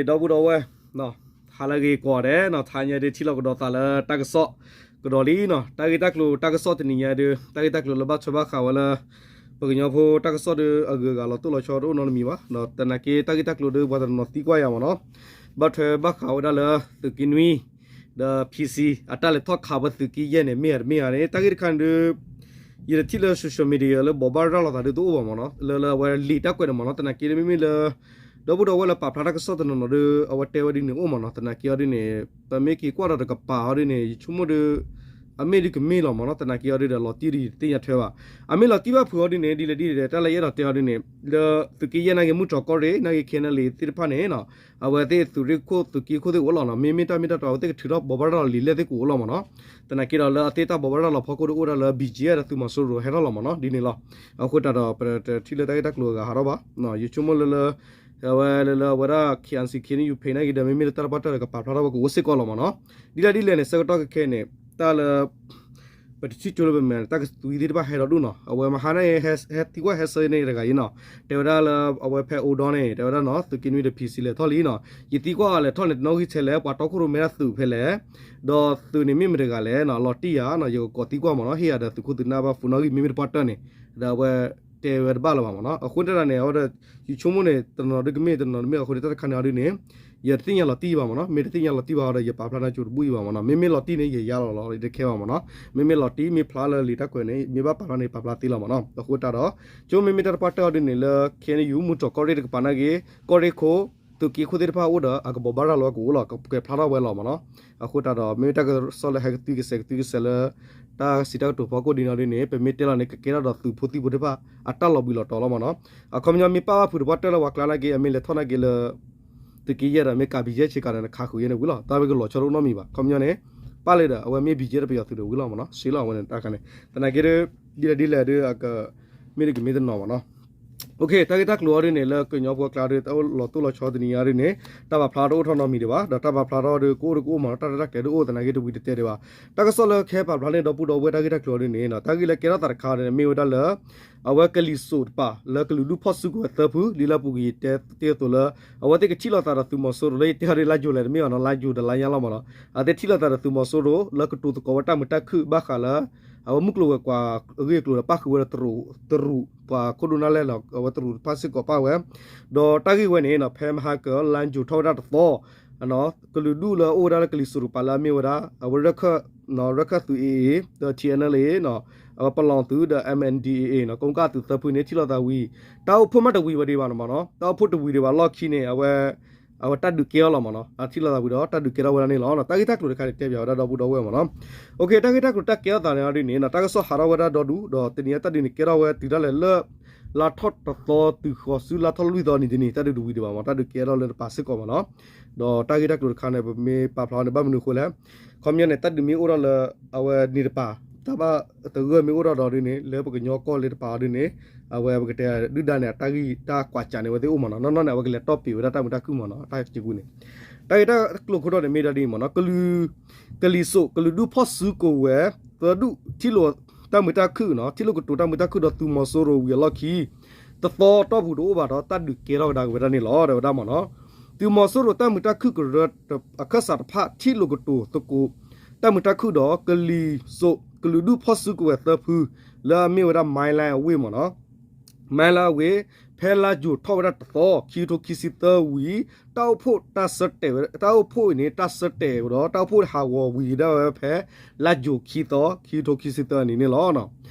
ဒီပုၢ်ဒီဝဲၢ်, ဟါလၢအဂ့ၤကိးဂၤဒဲးနီၤ, တဟါညါဒုးထံၣ်လိာ်ကဒီးသးလၢတၢ်ကစီၣ်ကဒီးလံနီၤ, တၢ်ဂ့ၢ်တၢ်ကျိၤတၢ်ကစီၣ်တနံၤညါဒုး တၢ်ဂ့ၢ်တၢ်ကျိၤလၢဘၣ်ထွဲဘၣ်ဃးဝဲလၢ ပကညီဖိတၢ်ကစီၣ်ဒုးအဂုၤအဂၤလီၤတိၢ်လီၤဆီတအိၣ်နီတမံၤဘၣ်, သနာ်က့တၢ်ဂ့ၢ်တၢ်ကျိၤဒုးပှၤတနီၤသံကွၢ်ယၤမ့ၢ်နီၤ, ဘၣ်ထွဲဘၣ်ဃးဝဲဒၣ်လၢ သုးက့နွံ ဒီး PC အတၢ်လဲၤထီၣ်ခးဝဲသုးက့ယဲၢ်န့ၣ် မ့ၢ်ဧါတမ့ၢ်ဧါန့ၣ် တၢ်ဂ့ၢ်တခါန့ၣ်ဒုး ယတထံၣ်လၢ social media လၢဘိးဘၣ်ရၤလီၤသးဒုးတအိၣ်ဘၣ်မ့ၢ်နီၤ, လၢလၢအဝဲလံာ်တၢ်ကွဲးန့ၣ်မ့ၢ်နီၤ, သနာ်က့ဒုးမ့မ့ၢ်လၢ ဒီပုၢ်ဒီဝဲၢ်လၢပာ်ဖျါတၢ်ကစီၣ်တနီၤနီၤဒုး အဝဲတဲဝဲဒ်န့ၣ်အိၣ်မ့ၢ်နီၤ, သနာ်က့အီၤဒ်န့ၣ် ပမ့ၢ်က့ၤကွၢ်ဒီးတကပၤအီၤဒ်န့ၣ် ယဆိကမိၣ်ဒုး အမ့ၢ်ဒုးကမ့ၢ်လီၤမ့ၢ်နီၤ, သနာ်က့အီၤဒုးဒီးလီၤတံၢ်ဒုးယတသ့ၣ်ညါထွဲဘၣ်, အမ့ၢ်လီၤတံၢ်ဘၣ်ဖုးအီၤဒ်န့ၣ် ဒ်လဲၣ်ဒ်လဲၣ် တၢ်လၢယအဲၣ်ဒိးတဲအီၤဒ်န့ၣ် လၢသုးက့ယဲၢ်နာ်က့ မုၢ်တြီၢ်ကီၢ်ရ့ၣ်နာ်က့ KNLA သ့ၣ်တဖၣ်န့ၣ် အဝဲသ့ၣ်သုးရ့ၣ်ခိၣ်သုးက့ခိၣ်သ့ၣ်ကအိၣ်လီၤနီၤ, မ့မ့ၢ်တၢ်မ့ၢ်တၢ်တီ အဝဲသ့ၣ်ကထုးထီၣ်ဘိးဘၣ်ရၤလီၤလံာ်လဲၣ်သ့ၣ်ကအိၣ်လီၤမ့ၢ်နီၤ, သနာ်က့ဒီးလၢအသ့ၣ်တၢ်ဘိးဘၣ်ရၤလီၤဖီခိၣ်ဒုးအိၣ်ဒၣ်လၢ BGF ဒီးသုးမီၤစိရိၤဟဲထီၣ်လီၤမ့ၢ်နီၤ, ဒ်န့ၣ်လီၤ, အဃိသတးဒီးပတထံၣ်လၢတၢ်ဂ့ၢ်တၢ်ကျိၤအဂၤဟးထီၣ်ဘၣ်, ယဆိကမိၣ်လၢလၢ အဝဲလၢလၢအဝဲဒၣ် KIC KNU ဖဲနာ်က့ဒီး မ့မ့ၢ်လၢတၢ်တပှၢ်တၢၢ်ဒီးကပိာ်စ့ၢ်ကီးလီၤမ့ၢ်နီၤ, ဒ်လဲၣ်ဒ်လဲၣ်န့ၣ် ဆၢကတီၢ်ခဲခဲအံၤန့ၣ် တၢ်လၢ ပတထံၣ်ကၠိလၢပမဲာ်န့ၣ် တၢ်ကသွံသ့ၣ်တဖၣ်ဟဲဒီးဒိၣ်နီၤ, အဝဲမဟါန့ၣ် ဟဲသံကွၢ်ဟဲဆၢန့ၣ်တဂၤအံၤနီၤ, တဲဝဲဒၣ်လၢအဝဲဖဲအိၣ်ဒီးန့ၣ် တဲဝဲဒၣ်နီၤ သုးက့နွံဒီး PC လဲၤထီၣ်လံနီၤ, ယသံကွၢ်အီၤလဲၤထီၣ်န့ၣ် တနီၣ်ဂံၢ်ထဲလဲၣ် ပှၤတီခိၣ်ရိၣ်မဲဒၣ်သုးဖဲလဲၣ်, ဒီးသုးန့ၣ်မ့ၢ်မတၤတဂၤလဲၣ်နီၤ, လီၤတံၢ်ယၤနီၤ, ယကကိးသံကွၢ်မ့ၢ်နီၤ, ဟ့ၣ်ယၤဒီးသုးခိၣ်သုးနၢ်ဘၣ် phone နီၣ်ဂံၢ် မ့မ့ၢ်တပှၢ်တၢၢ်န့ၣ်, ဒီးအဝဲတဲဝဲတဘၣ်လၢၤဘၣ်မ့ၢ်နီၤ, အဃိတၢ်န့ၣ် အဝဲဒီး ယဆိကမိၣ်န့ၣ် တနီၤဒုးကမ့ၢ် တနီၤဒုးမ့ၢ်အဃိန့ၣ် တၢ်တခါန့ၣ်အီၤဒုးန့ၣ် ယတသ့ၣ်ညါလီၤတံၢ်ဘၣ်မ့ၢ်နီၤ, မ့ၢ်တသ့ၣ်ညါလီၤတံၢ်ဘၣ်အီၤဒီး ယပာ်ဖျါန့ၢ်ကၠိတဘူၣ်အံၤဘၣ်မ့ၢ်နီၤ, မ့မ့ၢ်လီၤတံၢ်န့ၣ် ယယါလီၤလီၤ ယတခဲဘၣ်မ့ၢ်နီၤ, မ့မ့ၢ်လီၤတံၢ် မ့ၢ်ဖျါလၢလံာ်တၢ်ကွဲးန့ၣ် မ့ၢ်ဘၣ်ပာ်ဖျါန့ၣ် ပာ်ဖျါသ့လီၤမ့ၢ်နီၤ, အဃိတၢ်ဒီး ကၠိမ့မ့ၢ်တၢ်တပှၢ်တၢၢ်အီၤဒုးန့ၣ် လၢ KNU မုၢ်တြီၢ်ကီၢ်ရ့ၣ်တကပၤနာ်က့ ကီၢ်ရ့ၣ်ခိၣ် သုးက့ခိၣ်သ့ၣ်တဖၣ်အိၣ်ဒီး အကဘိးဘၣ်ရၤလီၤကအိၣ်လီၤ ကကွဲးဖျါထီၣ်ဝဲလီၤမ့ၢ်နီၤ, အဃိတၢ်ဒီး မ့မ့ၢ်တၢ်ကစီၣ်လၢဟဲကသွံကစဲးကသွံကစဲးလၢ တၢ်စံးတၢ်ကတိၤဖီခိၣ်ဒ်န့ၣ်ဒ်န့ၣ် ပမ့ၢ်တဲလီၤန့ၣ် ကကဲထီၣ်ဒီးသုးဖိသံၣ်ဖိတဖၣ် အတၢ်လီၤဘှံးလီၤတီၤလီၤမ့ၢ်နီၤ, အခီပညီမ့ၢ်ပာ်ဘၣ်ဖုးတပှၢ်တၢၢ်လၢပှၤကျါနာ်က့ အမ့ၢ်လဲၤထီၣ်နာ်က့လၢ သုးက့ယဲၢ်ဒီး မ့ၢ်ကး BGF ဆ့ကၤဒီး နခးဃုာ်ယဲန့ၣ်ဝံၤလီၤ, တၢ်ဝဲကလီၤဆီတအိၣ်နီတမံၤဘၣ်, အခီပညီန့ၣ် ပာ်လၢဒီး အဝဲမ့ၢ် BGF ဒီးပယီၤသုးဒီးဝံၤလီၤမ့ၢ်နီၤ, စ့လီၤအဝဲန့ၣ်တၢ်ခါန့ၣ်, သနာ်က့ဒီး ဒ်လဲၣ်ဒ်လဲၣ်ဒီး အက မ့ၢ်တကမ့ၢ်တနီၤမ့ၢ်နီၤ တၢ်ဂ့ၢ်တၢ်ကျိၤအီၤဒ်န့ၣ် လၢကညီဖိအကျါဒီး တၢ်လီၤတိၢ်လီၤဆီတနံၤညါဒ်န့ၣ် တၢ်ပာ်ဖျါတအိၣ်ထီၣ်နီတမံၤဒံးဘၣ်, ဒီးတၢ်ပာ်ဖျါထီၣ်ဒီး ကအိၣ်ဒီးကအိၣ်မ့ၢ်နီၤ, တၢ်ရဲၣ်တၢ်ကျဲၤဒုးအိၣ်သနာ်က့တဝံၤတတဲဒံးဘၣ်. တၢ်ကစီၣ်လၢကဟဲပာ်ဖျါန့ၣ် ဒီပုၢ်ဒီဝဲၢ်တၢ်ဂ့ၢ်တၢ်ကျိၤအီၤဒ်န့ၣ် တၢ်ဂ့ၢ်လၢကဲထီၣ်သးတခါန့ၣ် မ့ၢ်ဝဲဒၣ်လၢ အဝဲကလံၤစိးတပၤ လၢကလုာ်ဒူၣ်ဖီၣ်စုကဝဲၤသၢဖု ဒ်လၢပူၤကွံာ်ယတဲတ့ၢ်အသိးလၢ အဝဲသ့ၣ်ကထံၣ်လိာ်သးဒီးသုးမီၤစိရိၤလၢယတဲအီၤဒ်လါယူၤလဲၣ်တမ့ၢ်ဘၣ်နီၤ, လါယူၤဒီးလါညါလီၤမ့ၢ်နီၤ, အဝဲသ့ၣ်ထံၣ်လိာ်သးဒီးသုးမီၤစိရိၤ လၢကတိၤသကိးဝဲတၢ်မုာ်တၢ်ခုၣ်ဘၣ်ဃးလၢ အဝဲမုၢ်ကျိၤဝဲၤကွာ်အဂ့ၢ်အကျိၤဒီး ပၣ်ဃုာ်ဝဲဒီး တရူး ပှၤခိၣ်ဒိၣ်နၢ်လဲၢ်လီၤ, အဝဲတရူးတဖၣ်စ့ၢ်ကီးပၣ်ဝဲ, ဒီးတၢ်ဂ့ၢ်ဝဲန့ၣ်နီၤ ဖဲမဟါကၢ လါယူၤထီၣ်ဝဲဒၣ်တသီ ကလုာ်ဒူၣ်လၢအအိၣ်ဝဲဒၣ်လၢကလံၤစိးတပၤလၢအမ့ၢ်ဝဲဒၣ် အဝဲရၢၢ်ခၢၣ် ရၢၢ်ခၢၣ်သုး AA ဒီး TNLA အဝဲပလီၢ်သုးဒီး MNDAA နီၤ ကိကၣ်သုးသၢဖုန့ၣ် ထံၣ်လိာ်သးဝံၤ တၢ်အိၣ်ဖှိၣ်မ့ၢ်တဝံၤဝဲဒံးဘၣ်နီၤမ့ၢ်နီၤ, တၢ်အိၣ်ဖှိၣ်တဝံၤဒံးဘၣ်လီၢ်ခံန့ၣ် အဝဲ အဝဲတၢ်ဒုးကဲထီၣ်လီၤမ့ၢ်နီၤ, အထံၣ်လိာ်သးဝံၤဒီး တၢ်ဒုးကဲထီၣ်ဝဲဒၣ်န့ၣ်လီၤ. တၢ်ဂ့ၢ်တၢ်ကျိၤတခါန့ၣ် တဲပၠးဝဲဒၣ်ဒီပုၢ်ဒီဝဲၢ်မ့ၢ်နီၤ. တၢ်ဂ့ၢ်တၢ်ကျိၤတၢ်ကဲထီၣ်သးန့ၣ်ဒ်န့ၣ် တၢ်ကစီၣ်ဟးထီၣ်ဝဲဒၣ်ဒီဒူၣ် ဒီးတနံၤအံၤတၢ်ဒုးန့ၣ်ကဲထီၣ်ဝဲတုၤဒၣ်လဲာ်လၢ လါထီၣ်တသီတုၤဃီၤဆူလါထီၣ်လွံၢ်သီနံၤတနံၤ တၢ်ဒုးတဝံၤဒံးဘၣ်မ့ၢ် တၢ်ဒုးကဲထီၣ်လၢတပၤစ့ၢ်ကီးမ့ၢ်နီၤ. ဒီးတၢ်ဂ့ၢ်တၢ်ကျိၤတခါန့ၣ် ပမ့ၢ်ပာ်ဖျါန့ၣ် ဘၣ်မနုၤအဃိလဲၣ်, ခီပညီန့ၣ် တၢ်ဒုးမ့ၢ်အိၣ်ထီၣ်လၢ အဝဲန့ၣ်တပၤ တၢ်ဘၣ်သဂၢၢ်မ့ၢ်အိၣ်ထီၣ်ဒီးဒ်န့ၣ် လၢပကညီကီၢ်လၢတပၤအီၤဒ်န့ၣ် အဝဲပကတဲဒုၣ်ဒါန့ၣ် အတၢ်ဂံၢ်တၢ်ကွၢ်စးန့ၣ် အဝဲသ့ၣ်အိၣ်မ့ၢ်နီၤ, နီၢ်နီၢ်န့ၣ် အဝဲကလဲၤတီၢ်ပ့ၤဝဲဒၣ်တၢ်မုာ်တၢ်ခုၣ်မ့ၢ်နီၤ, တၢ်စ့ၢ်ကီးန့ၣ် တၢ်ဂ့ၢ်တၢ်ကျိၤခိၣ်ထီၣ်န့ၣ်မ့ၢ်ဒ်အံၤမ့ၢ်နီၤ, ကလံၤစိး ကလုာ်ဒူၣ်ဖီၣ်စုကဝဲၤ သၢဒူၣ် ထံၣ်လိာ်တၢ်မုာ်တၢ်ခုၣ်နီၤ, ထံၣ်လိာ်ကတိၤတၢ်မုာ်တၢ်ခုၣ်ဒီးသုးမီၤစိရိၤဝံၤအလီၢ်ခံ တသီတီၢ်ပူၤတအိၣ်ဘၣ်ဒီး တၢ်ဒုးကဲထီၣ်ကဒါက့ၤဝဲဒၣ်န့ၣ်လီၤ တဲဝဲဒၣ်မ့ၢ်နီၤ. သုးမီၤစိရိၤတၢ်မုာ်တၢ်ခုၣ်ကရၢအခၢၣ်စးတဖၣ် ထံၣ်လိာ်ကတိၤသကိး တၢ်မုာ်တၢ်ခုၣ်ဒီး ကလံၤစိး ကလုာ်ဒူၣ်ဖီၣ်စုကဝဲၤသၢဖု လၢအမ့ၢ်ဝဲဒၣ် မၢလၢအဝ့ၢ်မ့ၢ်နီၤ, မၢလၢအဝ့ၢ် ဖဲလါယူၤထီၣ်ဝဲဒၣ်တသီ ခံကထိခံဆံသၢဝံၤ တၢ်အိၣ်ဖှိၣ်တၢ်ဆၢတဲာ်ဝဲ တၢ်အိၣ်ဖှိၣ်အံၤန့ၣ် တၢ်ဆၢတဲာ်ဝဲဒီး တၢ်အိၣ်ဖှိၣ်ဟးဂီၤဝံၤဒၣ်ဝဲဖဲ လါယူၤခံသီ ခံကထိခံဆံသၢနံၤန့ၣ်လီၤ.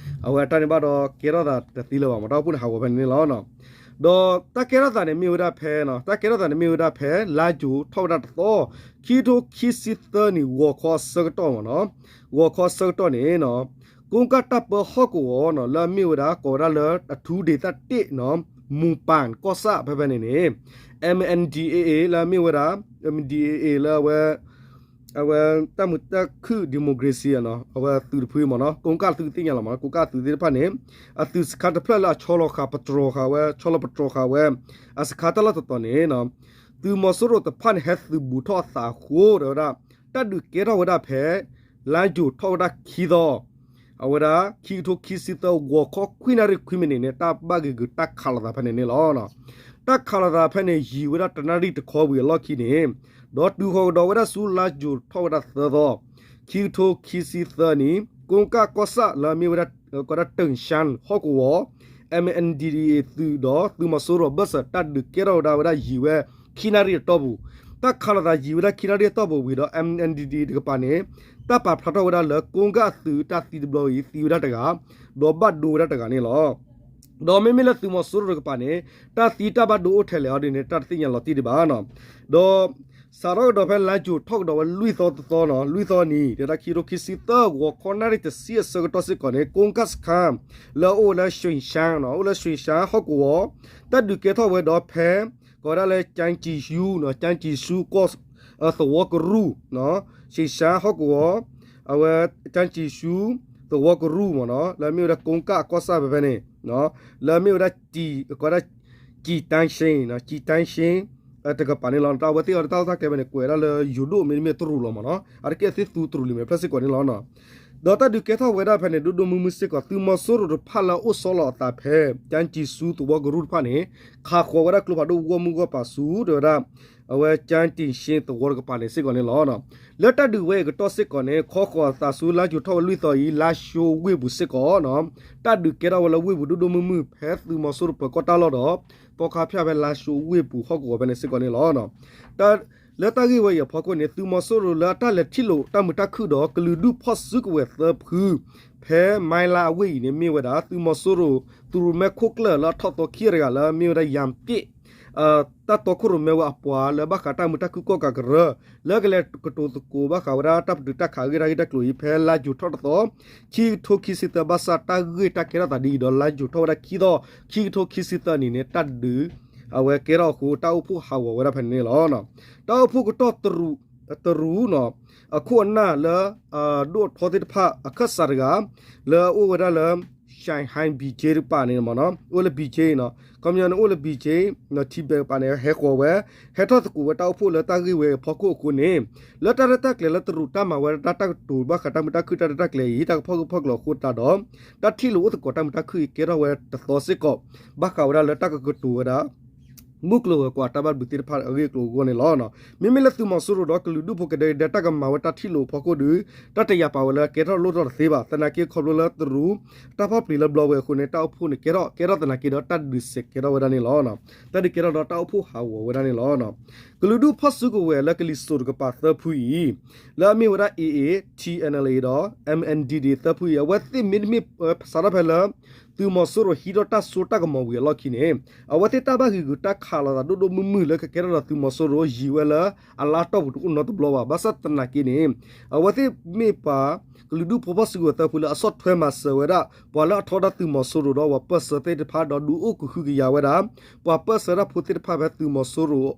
အဝဲတၢ်န့ၣ်ဘၣ်ဒီးကဲထီၣ်သးတသ့လၢၤဘၣ်မ့ၢ် တၢ်အိၣ်ဖှိၣ်န့ၣ်ဟးဂီၤဖဲန့ၣ်န့ၣ်လီၤ. ဒီးတၢ်ကဲထီၣ်သးန့ၣ်မ့ၢ်ဝဲဒၣ်ဖဲ တၢ်ကဲထီၣ်သးန့ၣ်မ့ၢ်ဝဲဒၣ်ဖဲ လါယူၤထီၣ်ဝဲဒၣ်တသီ ခံကထိခံဆံသၢနံၣ် ဂီၤခီအဆၢကတီၢ်မ့ၢ်နီၤ, ဂီၤခီအဆၢကတီၢ်န့ၣ် ကိးကၣ်တၢ်ပၢဟီၣ်ကဝီၤနီၤ လၢအမ့ၢ်ဝဲဒၣ် ကိးဝဲဒၣ်လၢ အထူဒေသတစ်နီၤ မူၤပၣ်ကီၢ်ဆၣ်ဖဲဖဲန့ၣ်န့ၣ် MNDAA လၢအမ့ၢ်ဝဲဒၣ် MNDAA လၢအဝဲ အဝဲတၢ်မုာ်တၢ်ခုၣ် democracy နီၤ အဝဲသုးတဖုမ့ၢ်နီၤ ကိးကၣ်သုးသ့ၣ်ညါလီၤမ့ၢ်နီၤ ကိးကၣ်သုးသ့ၣ်တဖၣ်န့ၣ် အသုးစခါတဖျၢၣ်လၢအဆီလီၤဃာ်ပတြီၤဃာ်ဝဲ ဆီလီၤပတြီၤဃာ်ဝဲ အစခါတၢ်လီၢ်တတီၤန့ၣ် သုးမီၤစိရိၤတဖၣ်န့ၣ် ဟဲသုးဘူးထီၣ်အသးအဃိ တဲဝဲဒၣ် တၢ်ဒုးကဲထီၣ်ဝဲဒၣ်ဖဲ လါယူၤထီၣ်ဝဲဒၣ်ခံသီ အဝဲဒၣ် ခံကထိခံဆံသၢ ဂီၤခီခွံနၣ်ရံၣ်ခွံမံးနံးန့ၣ် တၢ်ဘၣ်ဂ့ၤဂ့ၤတၢ်ခးလိာ်သးဖဲန့ၣ်န့ၣ်လီၤ. တၢ်ခးလိာ်သးဖဲန့ၣ် ယံာ်ဝဲဒၣ်တနၣ်ရံၣ်တခီဝံၤအလီၢ်ခံန့ၣ်, ဒီးတုၤဃီၤကဒီးဝဲဒၣ်ဆူလါယူၤထီၣ်ဝဲဒၣ်သၢသီ, ခံကထိခံဆံသၢနံၣ်, ကိကၣ်ကီၢ်ဆၣ်လၢအမ့ၢ်ဝဲဒၣ် ကီးဒၣ် တိၣ်ရှၣ် ဟီၣ်ကဝီၤ MNDAA သုးဒီးသုးမီၤစိရိၤအဘၢၣ်စၢၤ တၢ်ဒုးကဲထီၣ်ဝဲဒၣ်ယံာ်ဝဲခံနၣ်ရံၣ်အတီၢ်ပူၤ, တၢ်ခးလိာ်သးယံာ်ဝဲဒၣ်ခံနၣ်ရံၣ်အတီၢ်ပူၤဝံၤဒီး MNDAA တကပၤန့ၣ် တၢ်ပာ်ဖျါထီၣ်ဝဲဒၣ်လၢကိကၣ်အသုးတၢ်သံတဘျီအံၤ သံဝဲဒၣ်တဂၤ, ဒီးဘၣ်ဒိဝဲဒၣ်တဂၤန့ၣ်လီၤ. ဒီးမ့မ့ၢ်လၢသုးမီၤစိရိၤတကပၤန့ၣ် တၢ်သံတၢ်ဘၣ်ဒိအိၣ်ထဲလဲၣ်အီၤဒ်န့ၣ် တၢ်တသ့ၣ်ညါလီၤတံၢ်ဒံးဘၣ်နီၤ. ဒီး စးထီၣ်ကဒီးဖဲလါယူၤထီၣ်ကဒီးဝဲလွံၢ်သီတသီနီၤ, လွံၢ်သီနံၤ တဒၣ်ခံကထိခံဆံသၢဂီၤခီနၣ်ရံၣ်တဆံအဆၢကတီၢ်စ့ၢ်ကီးန့ၣ် ကိကၣ်စခါ လၢအအိၣ်ဝဲလၢ ရွှေရှမ်း အိၣ်လၢ ရွှေရှမ်း ဟီၣ်ကဝီၤ တၢ်ဒုးကဲထီၣ်ဝဲဒီးဖဲ ကိးဝဲဒၣ်လၢ ကၠၣ်ကၠံၣ်ရှူ ကၠၣ်ကၠံၣ်ရှူကီၢ် သဝီကရူၢ် ရွှေရှမ်း ဟီၣ်ကဝီၤ အဝဲ ကၠၣ်ကၠံၣ်ရှူ သဝီကရူၢ်မ့ၢ်နီၤ လၢအမ့ၢ်ဝဲဒၣ်ကိကၣ်အကီၢ်ဆၣ်ဖဲဖဲန့ၣ် လၢအမ့ၢ်ဝဲဒၣ် ကိးဝဲဒၣ် ကၠံၣ်တၢ်ရှ့ ကၠံၣ်တၢ်ရှ့ တကပၤန့ၣ်လီၤ. တၢ်အဝဲသ့ၣ်အီၤတၢ်လီၢ်တၢ်ကျဲဖဲန့ၣ် ကွဲးဒၣ်လၢယိၤဒိၣ်မ့တမ့ၢ်တရူးလီၤမ့ၢ်နီၤ, အတက့ၢ်သ့ၣ်သူတရူးလံာ်မဲာ်ဖျၢၣ်စ့ၢ်ကီးန့ၣ်လီၤ. ဒီးတၢ်ဒုးကဲထီၣ်ဝဲဒၣ်ဖဲန့ၣ် ဒိၣ်ဒိၣ်မုၢ်မုၢ်စ့ၢ်ကီး သုးမီၤစိရိၤတဖၣ်လၢအအိၣ်ဆီလီၤအသးဖဲ ကၠၣ်ကၠံၣ်ရှူသဝီကရူၢ်တဖၣ်န့ၣ် ခးဃီၤဝဲဒၣ်ကျိဖးဒိၣ်ဂီၢ်မုၢ်ဂီၢ်ပၤဆူ တဲဝဲဒၣ် အဝဲ ကၠၣ်ကၠံၣ်ရှ့ သဝီတကပၤန့ၣ်စ့ၢ်ကီးန့ၣ်လီၤ. လၢတၢ်ဒုးဝဲအံၤကတီၢ်စ့ၢ်ကီးန့ၣ် ခီဃီၤအသးဆူလါယူၤထီၣ်ဝဲလွံၢ်သီအံၤ လါၡိဝ့ၢ်ပူၤစ့ၢ်ကီး တၢ်ဒုးကဲထီၣ်ဝဲလၢဝ့ၢ်ပူၤဒိၣ်ဒိၣ်မုၢ်မုၢ် ဖဲသုးမီၤစိရိၤပၢၤကီၢ်တၢ်လီၢ်ဒီး သီခါဖၠၣ်ဖဲလါၡိဝ့ၢ်ပူၤဟီၣ်ကဝီၤဖဲန့ၣ်စ့ၢ်ကီးန့ၣ်လီၤ. လၢတၢ်ဂ့ၢ်ဝဲအံၤအဖီခိၣ်န့ၣ် သုးမီၤစိရိၤလၢအတၢ်လဲၤထံၣ်လိာ်တၢ်မုာ်တၢ်ခုၣ်ဒီးကလုာ်ဒူၣ်ဖီၣ်စုကဝဲၤသၢဖု ဖဲမါလါအဝ့ၢ်အံၤန့ၣ် မ့ၢ်ဝဲဒၣ် သုးမီၤစိရိၤ သုးရိၣ်မဲခိၣ်ကျၢၢ်လၢအထီၣ်သီခံတဂၤလၢအမ့ၢ်ဝဲဒၣ် ယၣ်ပ့ၣ် တၢ်တီခိၣ်ရိၣ်မဲဝဲအပှၤလၢဘၣ်ဃးတၢ်မုာ်တၢ်ခုၣ်ကီၢ်ကးကရၢ လၢကလဲၤကတိၤသကိးဘၣ်ဃးဝဲဒၣ်တၢ်ပတုာ်တၢ်ခးအဂ့ၢ်တၢ်ဂ့ၢ်တၢ်ကျိၤအံၤ ဖဲလါယူၤထီၣ်တသီ ခံကထိခံဆံသၢ ဘၣ်ဆၣ်တၢ်ဂ့ၢ်တၢ်ကဲထီၣ်သးဒ်အံၤဒီး လါယူၤထီၣ်ဝဲဒၣ်ခံသီ ခံကထိခံဆံသၢနံၣ်န့ၣ် တၢ်ဒုး အဝဲကဲထီၣ်အဃိ တၢ်အိၣ်ဖှိၣ်ဟးဂီၤဝဲဒၣ်ဖဲန့ၣ်န့ၣ်လီၤ. တၢ်အိၣ်ဖှိၣ်ကတီၢ်တရူး တရူးနီၤ အခိၣ်အနၢ်လၢ ဒိၣ်အထီသ့ၣ်တဖၣ် အခၢၣ်စးတဂၤ လၢအအိၣ်ဝဲဒၣ်လၢ Shanghai ဘံၣ်ကၠ့တကပၤန့ၣ်မ့ၢ်နီၤ အိၣ်လၢဘံၣ်ကၠ့နီၤ ခီပညီန့ၣ် အိၣ်လၢဘံၣ်ကၠ့ ထံဘဲးတကပၤန့ၣ် ဟဲဃီၤဝဲ ဟဲထီၣ်သကိးဝဲတၢ်အိၣ်ဖှိၣ်လၢတၢ်ဂ့ၢ်ဝဲအဖီခိၣ်အဃိန့ၣ် လၢတၢ်ရဲၣ်တၢ်ကျဲၤလၢတရူးတၢ်မၤဝဲဒၣ်တၢ်ကတိၤဘၣ်ဃးတၢ်မုာ်တၢ်ခုၣ်တၢ်ရဲၣ်တၢ်ကျဲၤအံၤ တၢ်ကဖီၣ်ဂၢၢ်ဖီၣ်ကျၢၤအဃိသတးဒီး တၢ်ထံၣ်လိာ်အိၣ်သကိးတၢ်မုာ်တၢ်ခုၣ်အံၤကဲထီၣ်ဝဲတသီစ့ၢ်ကီး ဘၣ်ဃးဝဲဒၣ်လၢတၢ်ကကတိၤဝဲဒၣ် မုၢ်ကျိၤဝဲၤကွာ်တၢ်ဘၣ်ဘျုးသ့ၣ်တဖၣ်အဂ့ၢ်အကျိၤအဂီၢ်န့ၣ်လီၤ. မ့မ့ၢ်လၢသုးမီၤစိရိၤဒီးကလုာ်ဒူၣ်ဖိကဒဲကဒဲတၢ်ကမၤဝဲတၢ်ထံၣ်လိာ်အဖီခိၣ်ဒီး တၢ်တယာ်ပာ်ဝဲလၢကဲထီၣ်လိၣ်ထီၣ်တသ့ဘၣ်. သနာ်က့ခီဖျိလၢတရူး တၢ်ဖီၣ်ပျံၤလၢဘျီဝဲအဃိန့ၣ် တၢ်အိၣ်ဖှိၣ်န့ၣ်ကဲထီၣ် ကဲထီၣ်သနာ်က့ဒီးတၢ်ဒုးစဲးကဲထီၣ်ဝဲဒၣ်န့ၣ်လီၤ. တၢ်ဒုးကဲထီၣ်ဒီးတၢ်အိၣ်ဖှိၣ်ဟးဂီၤဝဲဒၣ်န့ၣ်လီၤ. ကလုာ်ဒူၣ်ဖီၣ်စုကဝဲၤလၢကလံၤစိးတကပၤသၢဖုအံၤ လၢအမ့ၢ်ဝဲဒၣ် AA, TNLA ဒီး MNDAA သၢဖုအံၤ အဝဲသ့ၣ်မ့တမ့ၢ် စးထီၣ်ဖဲလၢ သုးမီၤစိရိၤဟံးထီၣ်တၢ်စိတၢ်ကမီၤဝံၤအလီၢ်ခံန့ၣ် အဝဲသ့ၣ်တၢ်ဘၣ်ဂံာ်ဂူာ်တၢ်ခးလိာ်သးဒိၣ်ဒိၣ်မုၢ်မုၢ်လၢကကဲထီၣ်ဒီးသုးမီၤစိရိၤယံာ်ဝဲလၢအလါတီၢ်ပူၤတအိၣ်နီတဘျီဘၣ်. ဘၣ်ဆၣ်သနာ်က့န့ၣ် အဝဲသ့ၣ်မ့ၢ်ပှၤ ကလုာ်ဒူၣ်ဖိဖီၣ်စုကဝဲၤသၢဖုလၢအဆီၣ်ထွဲမၤစၢၤဝဲဒၣ် ပှၤလၢအထီဒါသုးမီၤစိရိၤဒီးပှၤပၢၢ်ဆၢသ့ၣ်တဖၣ်ဒီးဒုးအိၣ်ကဟုကယာ်ဝဲဒၣ် ပှၤပၢၢ်ဆၢတၢ်ဖိသ့ၣ်တဖၣ်ဖဲသုးမီၤစိရိၤ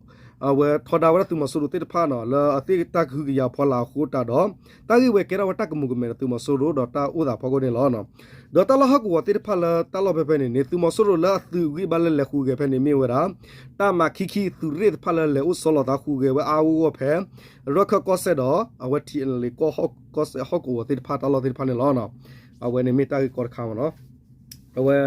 အဝဲထီဒါဝဲဒၣ်သုးမီၤစိရိၤသ့ၣ်တဖၣ်နီၤ လၢအသ့ၣ်တၢ်ကဟုကယာ်ဖီလာ်အဃိသတးဒီး တၢ်ဂ့ၢ်ဝဲကဲထီၣ်ဝဲတၢ်ကမူၤကမဲာ်ဒီးသုးမီၤစိရိၤဒီးတၢ်အိၣ်သးဖီခိၣ်န့ၣ်လီၤ. ဒီးတၢ်လီၢ်ဟီၣ်ကဝီၤသ့ၣ်တဖၣ်လၢတၢ်လီၢ်ဖဲဖဲန့ၣ်န့ၣ် သုးမီၤစိရိၤလၢအသုးဂံၢ်ဘါလၢလဲၤဟူးဂဲၤဖဲန့ၣ်မ့ၢ်ဝဲဒၣ် တၢ်မၤခံခံသုးရ့ၣ်တဖၣ်လၢလဲၤအိၣ်ဆီလီၤသးဟူးဂဲၤဝဲအါအါဂီၢ်ဂီၢ်ဖဲ ရခၢၣ်ကီၢ်စဲၣ်ဒီး အဝဲ TNLA ကီၢ်ဟီၣ်ကီၢ်စဲၣ်ဟီၣ်ကဝီၤသ့ၣ်တဖၣ်တၢ်လီၢ်သ့ၣ်တဖၣ်န့ၣ်လီၤ. အဝဲန့ၣ်မ့ၢ်တၢ်ဂ့ၢ်ကီတခါမ့ၢ်နီၤ အဝဲ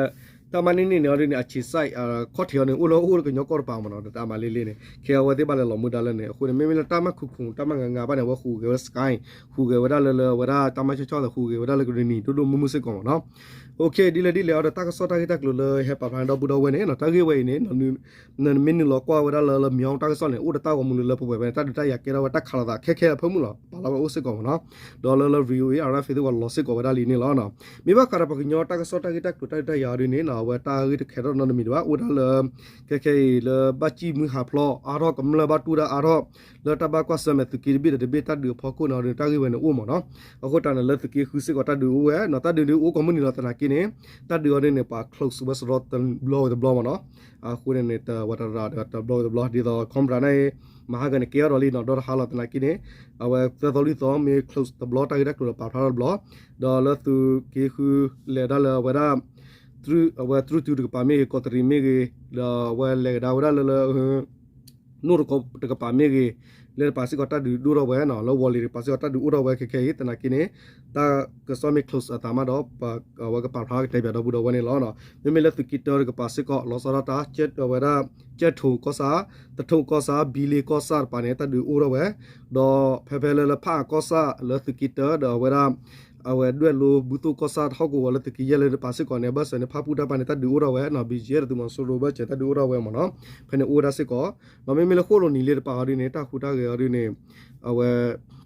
တၢ်မၤန့ၢ်န့ၢ်န့ၣ်အီၤဒ်န့ၣ် အဆံးစၢ် ခီၣ်ထံးအီၤန့ၣ် အိၣ်လၢအိၣ်လၢကညီကီၢ်တပၤမ့ၢ်နီၤ တၢ်မၤလ့လ့န့ၣ် ခဲအဝဲသ့ၣ်ဘၣ်လဲၤလီၤမူဒါလၢန့ၣ် အဃိန့ၣ် မ့မ့ၢ်လၢတၢ်မၤခုၣ်ခုၣ် တၢ်မၤငါငါဘၣ်န့ၣ် အဝဲဟူးဂဲၤဝဲဒၣ် Sky ဟူးဂဲၤဝဲဒၣ်လၢလၢအဝဲဒၣ်တၢ်မၤဆီၣ်ဆီၣ်သးဟူးဂဲၤဝဲဒၣ်လၢကရ့ၣ်နံၤ ဒိၣ်ဒိၣ်မုၢ်မုၢ်စ့ၢ်ကီးမ့ၢ်နီၤ ဒ်လဲၣ်ဒ်လဲၣ်အီၤဒီးတၢ်ကစီၣ်တၢ်ဂ့ၢ်တၢ်ကျိၤလၢဟဲပာ်ဖျါန့ၣ်ဒီပုၢ်ဒီဝဲၢ်န့ၣ် တၢ်ဂ့ၢ်ဝဲအံၤန့ၣ် နမ့ၢ်နုာ်လီၤကွၢ်ဝဲဒၣ်လၢလၢ မၠီၣ် တၢ်ကစီၣ်န့ၣ် အိၣ်ဒီးတၢ်ဂီၤမူလၢလၢပှဲၤပှဲၤဖဲန့ၣ် တၢ်ဒုးတၢ်ယၤကဲထီၣ်ဝဲတၢ်ခးလိာ်သးခဲခဲအဖၢမုၢ်လီၤ ပာ်လီၤဝဲအိၣ်စ့ၢ်ကီးမ့ၢ်နီၤ ဒီးလၢလၢ VOA RFA သ့ၣ်ဝဲလီၤစ့ၢ်ကီးဝဲဒၣ်လံန့ၣ်လီၤ. မ့ၢ်ဘၣ်ဃးဒီးပှၤကညီတၢ်ကစီၣ်တၢ်ဂ့ၢ်တၢ်ကျိၤတၢ်ဒုးတၢ်ယၤအီၤဒ်န့ၣ် အဝဲတၢ်ဂ့ၢ်တခဲထီၣ်နီတမံၤဒံးဘၣ် အိၣ်ဒၣ်လၢ ခဲခဲအံၤလၢဘၣ်စံၣ်မုၢ်ဟးဖျိးအါထီၣ် ကမျၢၢ်ဘၣ်တူၢ်ဒၣ်အါထီၣ် လၢတၢ်ဘၣ်ကွၢ်ဆၢၣ်မဲာ်သုးက့တဘ့ၣ်ဒီးတဘ့ၣ်တၢ်ဒုးအဖီခိၣ်န့ၣ်အီၤဒ်န့ၣ် တၢ်ဂ့ၢ်ဝဲန့ၣ်အိၣ်မ့ၢ်နီၤ အဃိတၢ်န့ၣ်လၢသုးက့ဃုစ့ၢ်ကီးတၢ်ဒုးအိၣ်ဝဲနီၤ တၢ်ဒုးဒ်အိၣ်ကိးမုၢ်နံၤလီၤသနာ်က့န့ၣ် တၢ်ဒုးအီၤဒ်န့ၣ် ပှၤ close ဝဲစရီတဘျီဝဲတဘျီမ့ၢ်နီၤ အဃိန့ၣ်န့ၣ် တဝဲတရၤဒီးတဘျီဝဲတဘျီ ဒ်သိး Cobra န့ၣ် မဟါကန့ၣ် ကဲထီၣ်ဒီးလံနီၤ ဒီတဟါလီၤသနာ်က့န့ၣ် အဝဲသၢသီလွံၢ်သီမ့ၢ် close တဘျီ တၢ်ဂ့ၢ်တၢ်ကျိၤဒီးပာ်ဖျါထီၣ်တဘျီ ဒီးလၢသုးက့ဃု လဲၤဒၣ်လၢအဝဲဒၣ် အဝဲတြူၢ်တူတကပၤမ့ၢ်ဂ့ၤ ကီးတရံးမ့ၢ်ဂ့ၤ ဒီးအဝဲလဲၤကဒါဝဲဒၣ်လၢလၢ နိၣ်တကပၤမ့ၢ်ဂ့ၤ လၢတပၤစ့ၢ်ကီးတၢ်ဒုးဒိၣ်ထီၣ်ဝဲနီၤ, လၢဝီၤလံၤတကပၤစ့ၢ်ကီးတၢ်ဒုးအိၣ်ထီၣ်ဝဲခဲခဲအံၤ သနာ်က့န့ၣ် တၢ်ကစီၣ်မ့ၢ် close အသးမးဒီး အဝဲကပာ်ဖျါကတဲဘၣ်ဒီပုၢ်ဒီဝဲၢ်န့ၣ်လီၤ. မ့မ့ၢ်လၢသုးက့တၢတကပၤစ့ၢ်ကီး လီၤဆီဒၣ်တၢ် ဝဲဒၣ် ကၠဲၣ်ထိကီၢ်ဆၣ်, သထူကီၢ်ဆၣ်, ဘံလ့ကီၢ်ဆၣ်တပၤန့ၣ် တၢ်ဒုးအိၣ်ထီၣ်ဝဲ, ဒီးဖဲဖဲလၢလၢဖးအကီၢ်ဆၣ်လၢသုးက့တၢဒီးအဝဲဒၣ် အဝဲဒွဲၣ်လိဘုသိၣ်ကီၢ်ဆၣ်တဟီၣ်ကဝီၤလၢသုးက့ယဲၢ်လၢတပၤစ့ၢ်ကီးန့ၣ် ဘၣ်ဆၣ်န့ၣ် ဖၣ်ပူၣ်တၢ်တပၤန့ၣ် တၢ်ဒုးအိၣ်ထီၣ်ဝဲနီၤ, ဘံၣ်ကၠံဒီးသုးမီၤစိရိၤဘၣ်စၢၤတၢ်ဒုးအိၣ်ထီၣ်ဝဲမ့ၢ်နီၤ, ဖဲန့ၣ်အိၣ်ဝဲဒၣ်စ့ၢ်ကီး, ဒီးမ့မ့ၢ်လၢဃိၣ်လိၤနံၤလၢတပၤအီၤဒ်န့ၣ် တၢ်ဟူးတၢ်ဂဲၤအီၤဒ်န့ၣ် အဝဲ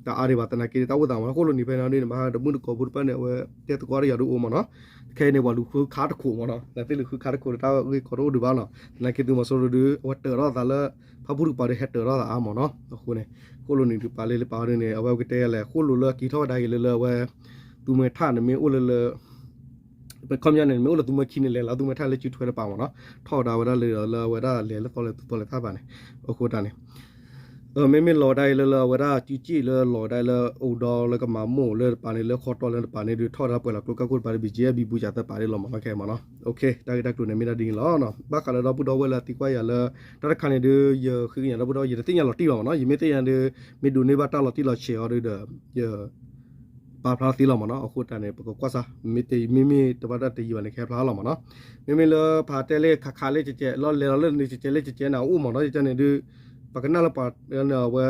တအါဒံးဘၣ်သနာ်က့န့ၣ် တၢ်အိၣ်သးမ့ၢ်နီၤ, ဃိၣ်လိၤနံၤဖဲန့ၣ်ဒ်န့ၣ် မဟါတမုၣ်တကိးဖိတဖၣ်န့ၣ် အဝဲတဲသကိးတၢ်ယၤဒ်အိၣ်မ့ၢ်နီၤ, ခဲအံၤန့ၣ် ပှၤလူၤဃုခးတခိးမ့ၢ်နီၤ, သးသ့ၣ်လူၤဃုခးတခိးဒီးတၢ်ဂ့ၢ်ကီတအိၣ်ဒံးဘၣ်နီၤ, သနာ်က့သုးမီၤစိရိၤဒုး အဝဲတၢၤထီၣ်သးလၢ ဖၣ်ပူၣ်တကပၤဒုးဟဲတၢၤထီၣ်သးအါမ့ၢ်နီၤ, အဃိန့ၣ် ဃိၣ်လိၤနံၤတပၤလၢလၢပၤအီၤဒ်န့ၣ် အဝဲပကတဲလဲၣ် ဃိၣ်လိၤလၢအက့ၤထီၣ်ဝဲဒၣ်က့ၤလၢလၢအဝဲ သူမှဲထၣ်န့ၣ်မ့ၢ်အိၣ်လၢလၢ ပခီပညီန့ၣ် မ့ၢ်အိၣ်လၢသူမှဲခံန့ၣ်လဲၤလီၤ သူမှဲထၣ်လၢစုထွဲတပၤမ့ၢ်နီၤ, ထီၣ်ဝဲဒၣ်ဝဲဒၣ်လၢလၢအဝဲဒၣ်လဲၤလၢသီလဲၤသူသီလဲၤသၣ်တပၤန့ၣ်, အဃိတၢ်န့ၣ် မ့မ့ၢ်လီၤဝဲဒၣ်လၢလၢအဝဲဒၣ်စုစ့ၣ်လၢလီၤဝဲဒၣ်လၢအိၣ်ဒီးလၢကမၤမိၢ်လၢတပၤန့ၣ် လၢခီတီလၢတပၤန့ၣ်ဒုး ထီၣ်ဝဲဒၣ်ပှဲၤလီၤကျိကၢ်ခိၣ်တပၤဒုး ဘံၣ်ကၠံ ဘံဘူကၠံသၢပၤဒ်လီၤမ့ၢ်နီၤ ခဲမ့ၢ်နီၤ, တၢ်ဂ့ၢ်တၢ်ကျိၤန့ၣ်မ့ၢ်ဒၣ်ဒ်န့ၣ်လီၤ, ဘၣ်ဃးလၢဒီပုၢ်ဒီဝဲၢ်လၢအသံကွၢ်ယၤလၢ တၢ်တခါန့ၣ်ဒုး ယဃုကညးဒီပုၢ်ဒီဝဲၢ် ယတသ့ၣ်ညါလီၤတံၢ်ဘၣ်မ့ၢ်နီၤ, ယမ့ၢ်သ့ၣ်ညါဒုး မ့ၢ်ဒိးန့ၢ်ဘၣ်တၢ်လီၤတံၢ်လီၤဆဲးအီၤဒုးဒီး ယ ပာ်ဖျါသ့လီၤမ့ၢ်နီၤ, အဃိတၢ်န့ၣ် ပကကွၢ်စၢ် မ့မ့ၢ်တဘၣ်တၢ်တယံာ်ဘၣ်န့ၣ် ကဟဲဖျါလီၤမ့ၢ်နီၤ, မ့မ့ၢ်လၢဖးတဲလၢခးခးလၢကဲးကဲး လီၤလဲၤလီၤလၢန့ၣ်ကဲးကဲးလၢကဲးကဲးန့ၣ် အအိၣ်မ့ၢ်နီၤ, ယကန့ၣ်ဒုး ပကနၣ်လၢပှၤအဝဲ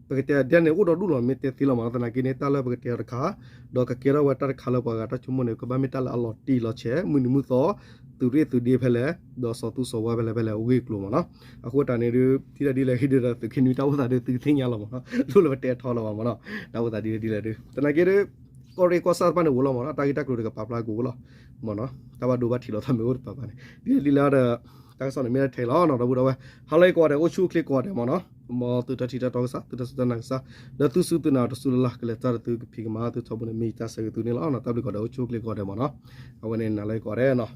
ပကတဲဒ်န့ၣ် အိၣ်ဒီးဒူၣ်လီၤ မ့ၢ်တဲသ့လီၤမ့ၢ်နီၤ, သနာ်က့န့ၣ် တၢ်လၢပကတဲအီၤတခါ ဒီးကကဲထီၣ်ဝဲတၢ်တခါလၢပှၤဂၤတၢ်ဆိကမိၣ်န့ၣ် ကဘၣ်မ့ၢ်တၢ်လၢအလီၤတံၢ်လီၤဆဲး မုၢ်နံၤမုၢ်သီ သုးရ့ၣ်သုးဒ့ဖဲလဲၣ် ဒီးစီၤသူစီၤဝါဖဲလဲၣ်ဖဲလဲၣ် အဂ့ၢ်အကျိၤမ့ၢ်နီၤ, အဃိတၢ်န့ၣ်ဒုး ထံၣ်တၢ်ဒ်လဲၣ်ဂ့ၤဒုးဒီး သုးက့နွံတၢ်အိၣ်သးဒုး သုကသ့ၣ်ညါလီၤမ့ၢ်နီၤ, လိၣ်လၢပတဲထီလီၤဘၣ်မ့ၢ်နီၤ, တၢ်အိၣ်သးဒ်လဲၣ်ဒ်လဲၣ်ဒုး သနာ်က့ဒုး ကီၢ်ရ့ၣ်ကီၢ်ဆၣ်တဖၣ်န့ၣ် အိၣ်လီၤမ့ၢ်နီၤ, တၢ်ဂ့ၢ်တၢ်ကျိၤတကပာ်ဖျါကအိၣ်လီၤ မ့ၢ်နီၤ, တၢ်ဘၣ်ဒိဘၣ်ထံးလီၤသးမ့ၢ်အိၣ်တပာ်ဖျါန့ၣ် ဒ်လဲၣ်ဒ်လဲၣ်ဒီး တၢ်ကစီၣ်န့ၣ်မ့ၢ်ထဲလီၤနီၤ ဒီပုၢ်ဒီဝဲၢ် ဟါလၢအံၤကိးဂၤဒဲး အိၣ်ဆူၣ်အိၣ်ချ့ကိးဂၤဒဲးမ့ၢ်နီၤ, မ်သုတၢ်ထံၣ်တၢ်တီကစၢ် သုတၢ်စူၢ်တၢ်နာ်ကစၢ် လၢသုစူၢ်သုနာ်တစူၢ်လၢ်လၢ် ကလဲၤတၢ်ဒီးသုကဖံးကမၤသုထီဘိန့ၣ် မ့ၢ်ယတၢ်ဆၢဂ့ၤသုန့ၣ်လီၤ. တၢ်ဘျုးကိးဂၤဒဲး အိၣ်ဆူၣ်အိၣ်ချ့ကိးဂၤဒဲးမ့ၢ်နီၤ, အဝဲန့ၣ်နၤလၢအံၤကိးဂၤဒဲးနီၤ,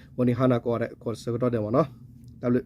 ဝဲန့ၣ်ဟါနၤကိးဂၤဒဲး ကိးဆၢကတီၢ်ဒဲးမ့ၢ်နီၤ, တၢ်ဘျုး